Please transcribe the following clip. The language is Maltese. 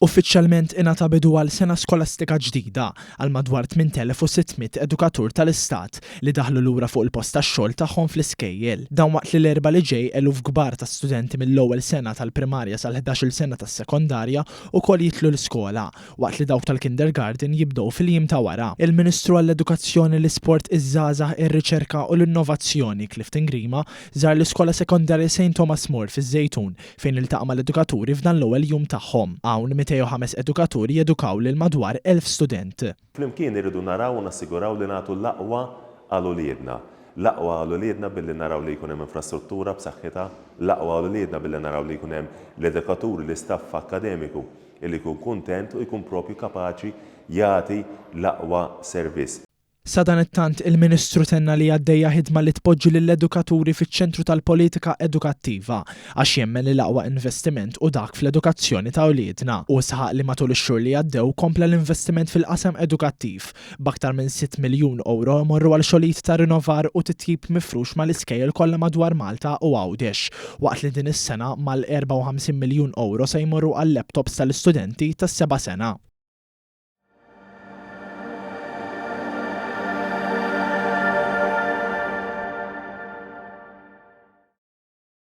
Uffiċjalment ingħata bidu għal sena skolastika ġdida għal madwar 8,600 edukatur tal-Istat li daħlu lura fuq il-post tax-xogħol tagħhom fl-iskejjel. Dan waqt li l-Erbgħa li ġej eluf kbar ta' studenti mill-ewwel sena tal-primarja sal-ħdax-il sena tas-sekondarja ukoll jidħlu l-iskola, waqt li dawk tal-kindergarten jibdew fil-jiem ta' wara. Il-Ministru għall-Edukazzjoni, l-Isport, iż-Żgħażagħ, ir-Riċerka u l-Innovazzjoni, Clifton Grima, żar l-Iskola Sekondarja Saint Thomas More fiż-Żejtun fejn iltaqa' mal-edukaturi f'dan l-ewwel jum tagħhom. Hawn, 205 edukatur jedukaw lil madwar 1,000 student. Flimkien irridu naraw u nassiguraw li nagħtu l-aqwa għal uliedna. L-aqwa għal uliedna billi naraw li jkun hemm infrastruttura b'saħħitha, l-aqwa għal uliedna billi naraw li jkun hemm l-edukaturi, l-istaff akkademiku illi jkun kuntent u jkun propju kapaċi jagħti l-aqwa servizz. Sadanittant, il-Ministru tenna li għaddejja ħidma li tpoġġi lill-edukaturi fiċ-ċentru tal-politika edukattiva għax jemmen li l-aqwa investiment hu dak fl-edukazzjoni ta' uliedna. Hu saħaq li matul ix-xhur li għaddew kompla l-investiment fil-qasam edukattiv, b'aktar minn sitt miljun ewro jmorru għal xogħlijiet ta' rinnovar u titjib mifrux mal-iskejjel kollha madwar Malta u Għawdex, waqt li din is-sena mal-54 miljun ewro se jmorru għal-laptops tal-istudenti tas-seba' sena.